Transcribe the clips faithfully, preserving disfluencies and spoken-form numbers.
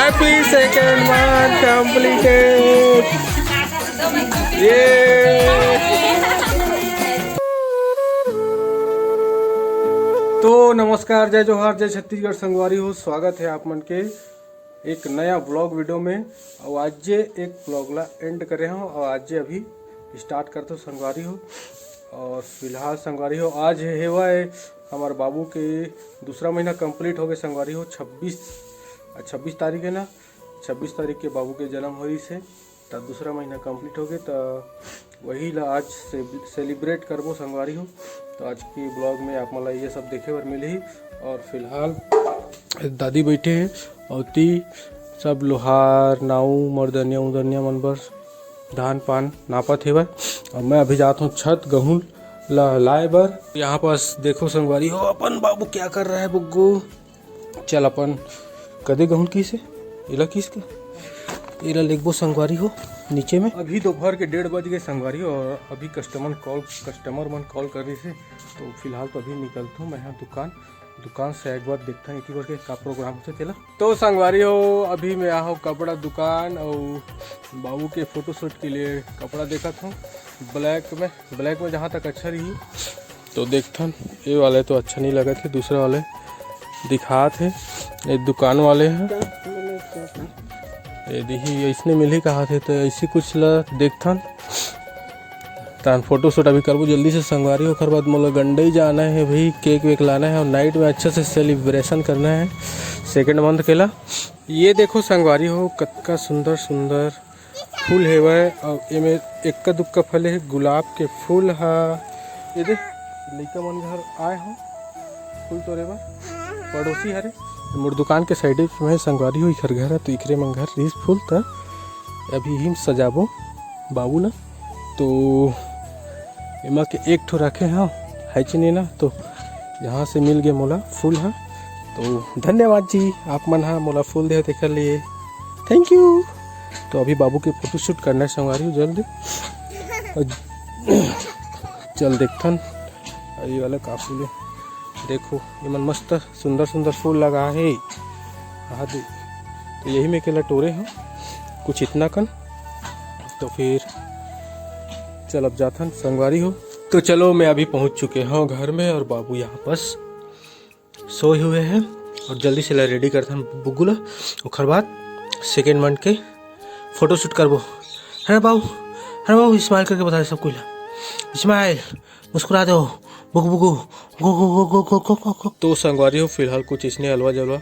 Happy second month completed. ये तो नमस्कार, जय जोहार, जय छत्तीसगढ़ संगवारी हो। स्वागत है आप मन के एक नया व्लॉग वीडियो में। और आज जे एक व्लॉग ला एंड करे हूँ और आज जे अभी स्टार्ट करते हो संगवारी हो। और फिलहाल संगवारी हो, आज हेवा है हमारे बाबू के दूसरा महीना कंप्लीट हो गए संगवारी हो। छब्बीस, छब्बीस तारीख है ना, छब्बीस तारीख के बाबू के जन्म होइस हे, त दूसरा महीना कंप्लीट हो गए, त वही ला आज से सेलिब्रेट करबो संगवारी हो। तो आज के ब्लॉग में आप मन ला ये सब देखे बर मिलही। और फिलहाल दादी बैठे हैं और ती सब लोहार, नाऊ, मर्दनिया उदनिया मन बर धान पान नापत हेवय। और मैं अभी जात हूँ छत गहूँ ला लाए बर। यहाँ पास देखो संगवारी हो, अपन बाबू क्या कर रहा है बुग्गू। चल अपन कदे गहूँ किस हे, एला किस के एला लेगबो संगवारी हो नीचे में। अभी दोपहर के डेढ़ बज गए संगवारी हो, और अभी कस्टमर कॉल कस्टमर मन कॉल कर रही से, तो फिलहाल तो अभी निकलत हूँ मैं यहाँ दुकान। दुकान से एक बार देखता हूँ एक बार के का प्रोग्राम होते तेला। तो संगवारी हो, अभी मैं आया हूँ कपड़ा दुकान और बाबू के फोटोशूट के लिए कपड़ा देखत हूँ ब्लैक में। ब्लैक में जहाँ तक अच्छा रही, तो देखथन। ये वाले तो अच्छा नहीं लगत हे, दूसरा वाले दिखात हे। ये दुकान वाले हैं, ये दिही, ऐसने मिलही कहा थे, तो ऐसी कुछ ला देखथन। तान फोटोशूट अभी करबो जल्दी से संगवारी, ओकर बाद मोला गंडई जाना है भाई, केक वेक लाना है और नाइट में अच्छा से सेलिब्रेशन करना है सेकेंड मंथ के ला। ये देखो संगवारी हो, कतका सुंदर सुंदर फूल हेवय, अउ एमे एक्का दुक्का फले हे गुलाब के फूल ह। ये दे, लइका मन घर आए हो फूल तोड़े बर, पड़ोसी हरे। मोर दुकान के साइड में संगवारी हो, इखर घर है, तो इखरे मन घर रिहिस फूल, त अभी ही सजाबो बाबू ला। तो एमा के एक ठो रखे हव, है चिने ना, तो यहाँ से मिल गए मोला फूल ह। तो धन्यवाद जी, आप मन ह मोला फूल दे तेकर लिए, थैंक यू। तो अभी बाबू के फोटोशूट करना है संगवारी हो जल्द। चल देखथन, ये वाला का फूल है, देखो ये मन मस्त सुंदर सुंदर फूल लगा है। हाँ दे, तो यही में के लटोरे हो कुछ इतना कन, तो फिर चल अब जाथन संगवारी हो। तो चलो मैं अभी पहुंच चुके हूँ घर में और बाबू यहाँ बस सोए हुए हैं और जल्दी से ला रेडी करथन बुगुला। ओकर बाद सेकेंड मंथ के फोटोशूट करबो, है ना बाबू? है ना बाबू? स्माइल करके बता दे सब कुछ ला, स्माइल, मुस्कुरा दो, बुगु बुगु, गो गो गो गो गो गो गो गो। तो संगवारी हो, फिलहाल कुछ इसने अलवा जलवा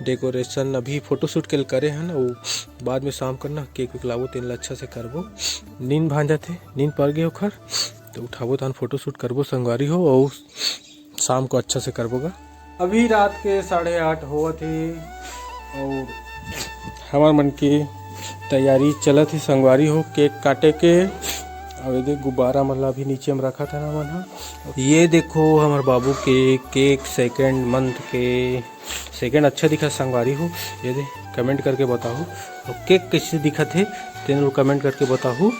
डेकोरेशन अभी फोटोशूट के करे हैं ना, वो बाद में शाम करना केक वेक लाबो, तेन ला अच्छा से करबो। नींद भांजा थे, नींद पर गए ओखर, तो उठाबो तहन फोटोशूट करबो संगवारी हो, और शाम को अच्छा से करबो गा। अभी रात के साढ़े आठ होवत हे और हमर मन के तैयारी चलत हे संगवारी हो केक काटे के। और ये गुब्बारा मन ला भी नीचे में रखा था ना मन हा। ये देखो हमर बाबू के केक सेकेंड मंथ के, सेकेंड अच्छा दिखा संगवारी हो। ये दे कमेंट करके बताओ और केक कैसे दिखत हे तेन कमेंट करके बताओ।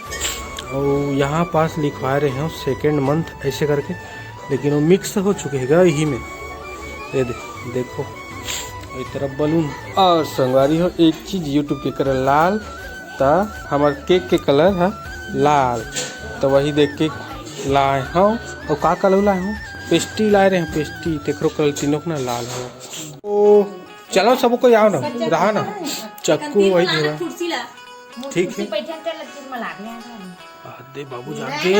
और यहाँ पास लिखवा रहे हो सेकेंड मंथ ऐसे करके, लेकिन वो मिक्स हो चुके हैं यही में। ये दे, देखो ये तरफ बलून। और संगवारी हो एक चीज, यूट्यूब के करे लाल, त हमार केक के कलर है लाल, तो वही देख के लाए हो। और का कलर लाए हो? पेस्टी लाए रहे हो, पेस्टी। तेकरो कलर तीनों के ना लाल हो। तो चलो सब कोई आओ ना, रहा ना, चक्कू वही देवा। कुर्सी ला। ठीक है। कुर्सी बैठे के लग चीज में लागे हैं। आ दे बाबू जाके।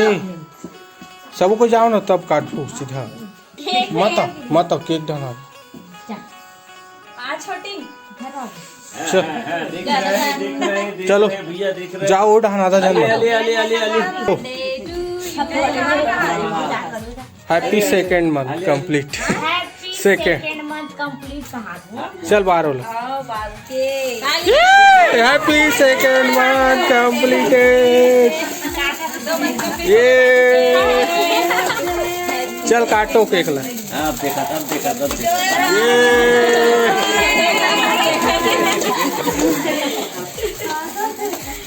सब कोई जाओ ना, तब काटू सीधा। मत आओ, मत आओ, केक ढंगा। जा। आ छोटी, घर आ। चल। चलो, जाओ, वो डहान आधा जन। अले, अले, अले, अले। Happy second month complete। Happy second। Second month complete कहा दो। चल बाहर होला। आओ, बाबू के। Happy second month completed। ये चल काटो केक ला। हाँ, अब देखा, अब देखा, अब देखा। ये।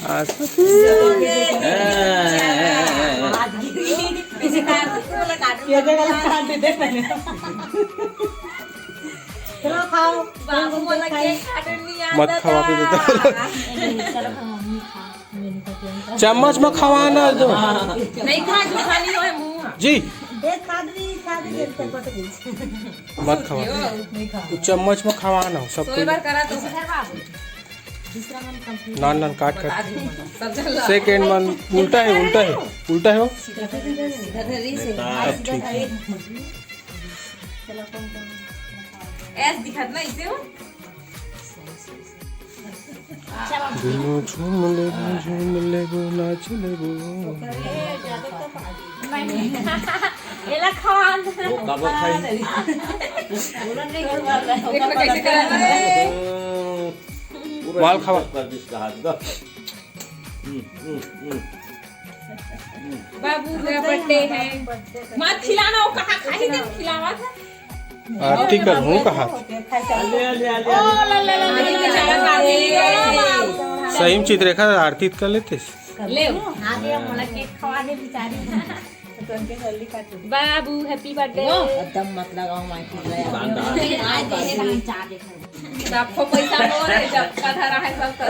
आज। खाओ। बाबू वाला केक काटन नहीं आता मत खवा के था। देता। चलो, हम मम्मी खा। चम्मच में खवा ना दो। नहीं खा, जो खाली होए मुंह। जी। देख, खा दी, खा दी, देख, चटपट गई। मत खवा। नहीं खा। वो चम्मच में खवा ना, सब सोए कोई। बार करा तो। दूसरा नाम complete। नान नान काट काट। सब जन ला। सेकंड मन उल्टा है, उल्टा है, उल्टा है वो। इधर ही से। अब ठीक है। ऐस दिखत ना इसे हो। दुनों झूम लेबो, झूम लेबो, नाच लेबो। एला खवा। वो कब खाई? देख लो कैसे करा है। पूरा माल खावा। कर दिस का हाथ का। हम्म, हम्म, हम्म। बाबू का बर्थडे है। मत खिलाना, वो कहाँ खाई जब खिलावा था। आरती कर हूँ कहा। अले, अले, अले, अले। ओ, ला, ला, ला, ला, ला, ला, ला, ला। सही में चित्ररेखा आरती कर लेते। ले। आगे मोला केक खवा दे बेचारी। बाबू, happy birthday। एकदम मत लगाओ, माइक लगा। बांधा। आज ये हम चाह देखो। सबको पैसा हो रहे, जब का धरा है, सब कर।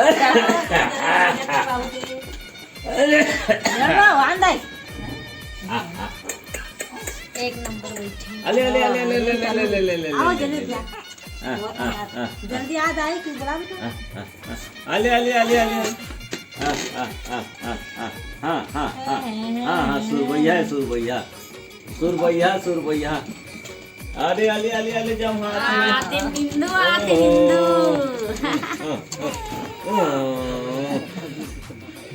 बाबू जी। चलो, आंदे। एक नंबर बैठे। अले, अले, अले, अले। आओ, जल्दी आ। हाँ, हाँ, हाँ। जल्दी आ जाए, क्यों बुला भी तो? हाँ, हाँ, हाँ। अले, अले, अले, अले। हाँ, हाँ, हाँ। हाँ, हाँ, हाँ, सुर भैया है, सुर भैया। सुर भैया, सुर भैया। अरे, अले, अले, अले, जम हाथ में। आते निंदू, आते निंदू। हाँ, हाँ, हाँ।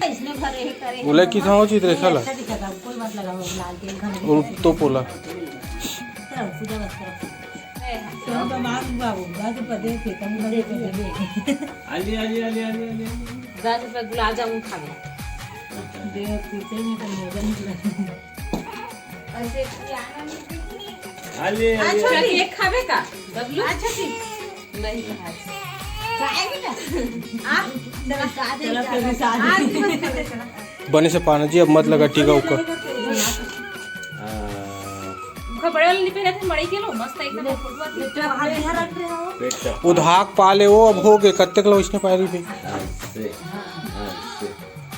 इसने भरे ही करे। बोले कि था वो चित्ररेखा ला। अच्छा दिखा था, कोई बात लगा वो लाल तेल खाने और तो पोला। चलो, सीधा बस करो। तो हम तो मांग बाबू, दस रुपये दे के, कम दे के दे। अले, अले, अले, अले, अले। दस रुपये गुलाब जामुन खा ले। दे, पीछे में तो मजा निकला। अले, अले, अच्छा, अले। केक खाबे का, बबलू? अच्छा, ठीक। नहीं कहा। खाएगी ना? आप चला, खा दे, चला। आज मत खाबे, चला। बने से पाना जी, अब मत लगा टीका उका। हाँ। उनका बड़ा वाला नहीं पहना था, मड़ई के लो, मस्त एकदम फोटो आती है। तो हाथ यहाँ रख रहे हो। पेट का वो धाक पा ले, वो अब हो गए, कत्ते किलो इसने पारी पे। हाँ, इससे। हाँ, इससे।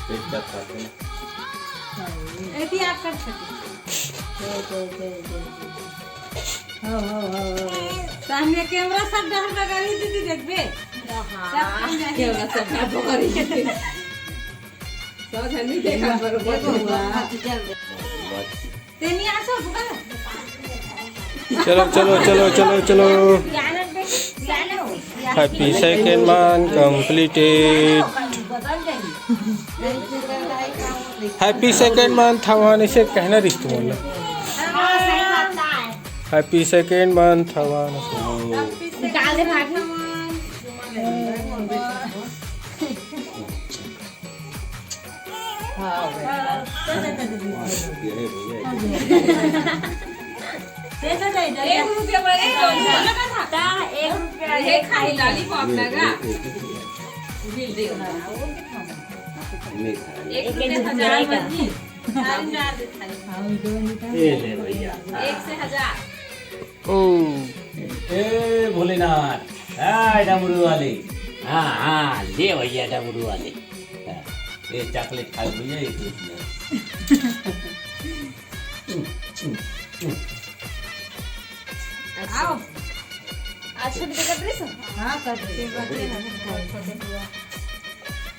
पेट का खाते हैं। ऐसे आप कर सकते हो। हो, हो, हो, हो, हो। हो, हो, हो, हो। सामने कैमरा सब डहर लगा ली दीदी, देखबे। हाँ, सब काम जाने। कैमरा सब डहर लगा ली। सब झन नहीं देखा बरोबर। देखो, हुआ। तेनी आसो, बुका। चलो, चलो, चलो, चलो, चलो। Happy second month completed। Happy second month हवान से कहना रिश्त बोलना। Happy second month हवान। निकाल दे भाभी। हाँ, भाई। ये है, भैया। दे दो, दे दो। एक रुपया में एक रुपया लगा था। ता, एक रुपया, ये एक खाई लॉलीपॉप लगा। ये, ये, ये। बिल दे। नहीं खाया। एक रुपया एक हजार रुपया मत दी। चार, चार दे खाली। हाँ, वो दो नहीं था। ये ले भैया। एक से हजार। ओ। ए भोलेनाथ, हाँ, डमरू वाले। हाँ, हाँ, ले भैया डमरू वाले। हाँ, ये चॉकलेट खा ले भैया, ये दे दिया। आओ। आज छोटी बेटा ड्रेस? हाँ, कर दे।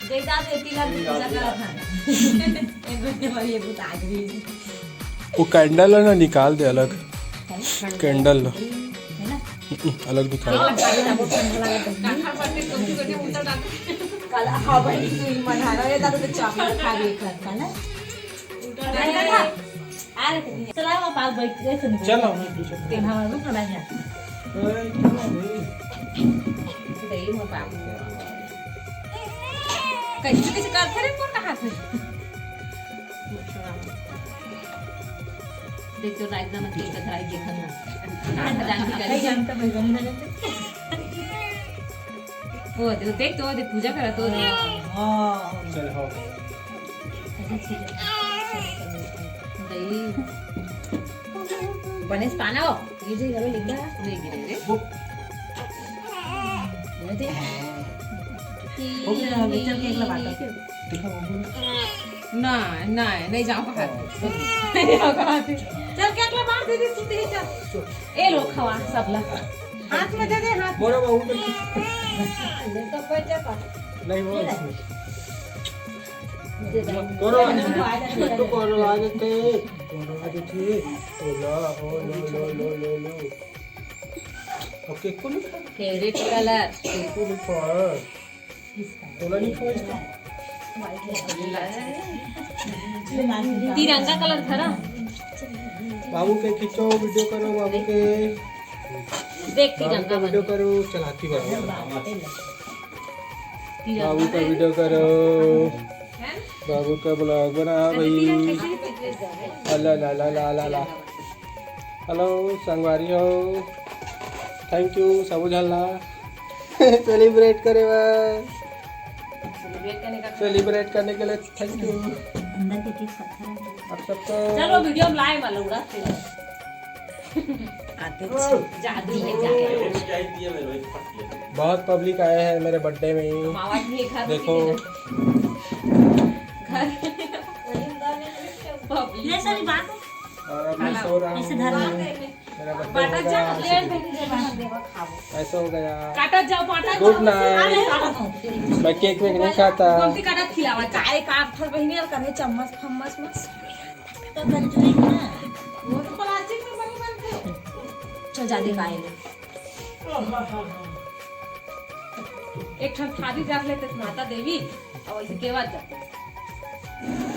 देख, दादा, ये तीन आदमी पूजा करा था। एक घंटे बाद ये भूत आ गई। वो कैंडल है ना, निकाल दे अलग। कैंडल। है ना? अलग निकाल। कल, हाँ भाई, तू ही मना रहा है, दादा तो चॉकलेट खा रही है, कल, कल, है? उल्टा आ रहा है। चला, आप, आप बैठ गए, सुन। चलो, मैं पीछे। हाँ, रुक ना, बैठ जा। कैसे, कैसे करते रे, कौन कहाँ से? देख तो, रात जाना, तेल का धराई देखा ना। रात जान भी करेगा। जानता भाई, गंगा जल। ओ, देख, देख तो, देख, पूजा करा तो, देख। हाँ। दही। बने से पाना हो, ये जो घरों लिख रहा है, नहीं गिरे रे। वो हो गया, चल cake ला बांट। ना, ना, नहीं जाओ बाहर। चल cake ला बांट दीदी, तू दे चल। ए लो खवा सब ला। हाथ में दे दे, हाथ। मोरा बाबू तो नहीं हो इसमें। मोरा, तो कौन आ देते? कौन आ देते? ओ ला, ओ लो, लो, लो, लो, लो। ओके, कौन खा? Favorite color। कौन खा? तोला नहीं खा इसका? तिरंगा color था ना। बाबू के खींचो, video करो बाबू के। देख बाबू का तिरंगा video करो, चलाती बाबू। तिरंगा बाबू का video करो। है ना? बाबू का vlog बना भाई। अल्लाह ला ला ला ला ला। Hello संगवारी हो, thank you सबो झन ला। Celebrate करे बर, celebrate करने के लिए thank you। अंदर के cake पत्थर है। आप सबको चलो video में लाए वाला उड़ा से। आते जादू है जादू। बहुत public आया है मेरे birthday में। मावा जी के घर में देखो। घर public। ले सारी बात। और अब मैं सो रहा हूँ। ऐसे धर लो। मेरा birthday बाटा होगा। जा, ले बहन दे, बहन दे, खाओ। ऐसा हो गया। काटा जाओ, बाटा जाओ। Good night। अरे, काटा दो। मैं cake वेक नहीं खाता। कौन सी काटा खिलावा? चाय काट थर बहिनी और करने चम्मच फम्मच मत। तो कंजूरी ना। वो तो plastic में बनी बनते हो। चल जा दे काहे ले। एक ठन थारी रख लेते माता देवी और ऐसे केवा जाते।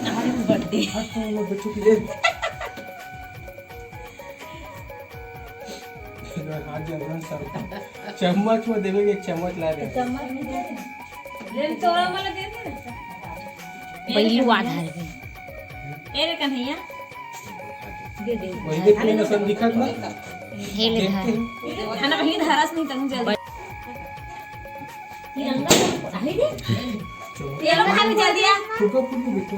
अरे birthday। हाथ में वो बच्चों की दे। हाथ जल रहा है सर। चम्मच में देवे के एक चम्मच ला दे। चम्मच नहीं दे। ले तोरा वाला दे दे। पहलू आधार भी। ए रे कन्हैया। दे दे। वही देख के नसन दिखत ना। हे ले देख के। है ना, वही धारस नहीं तंग जल्दी। तिरंगा तो है रे। तिरंगा भी जल्दी आ। फुका फुकी बेटा।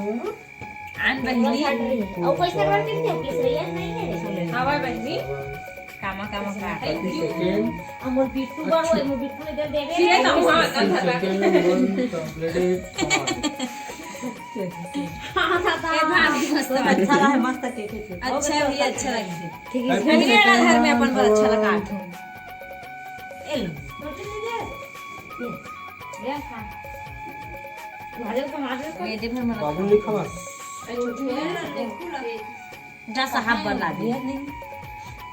आन बहिनी। और पैसा रख के दे, केसरिया नहीं है रे। हवा बहिनी। कामा, कामा का। Thank you। अमर बिट्टू बा, वो अमर बिट्टू ने दे देवे। फिर तो वहाँ अंदर रख। Second one complete। हाँ, हाँ, हाँ। ए, भाभी, मस्त तो बात। अच्छा है, मस्त cake है। अच्छा भी अच्छा लगे। ठीक है। Happy बहिनी, second घर में अपन बर अच्छा लगा। ए लो। ये खा। ये दे भर में बाबू रखा। नहीं खावा। जा साहब बना दे।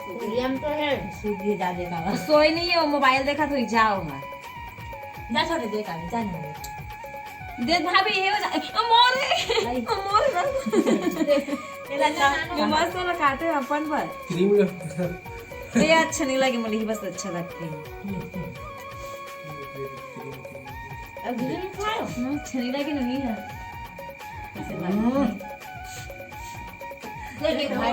गुड़िया में तो है। सूजी ज्यादा खावा। सोए नहीं है, वो mobile देखा तो ही जाओ ना। जा छोटे दे का, जा ना। दे भाभी, ये हो जा। ओ मोरे। नहीं। ओ मोरे ना। ये लगा। ये मस्त वाला काटे अपन पर। Cream लो। ये अच्छा नहीं लगे, मुझे बस अच्छा लगते हैं। अब दीदी ने खाओ। हम्म, छनीला के नहीं है। हम्म। ले, ले, भाई,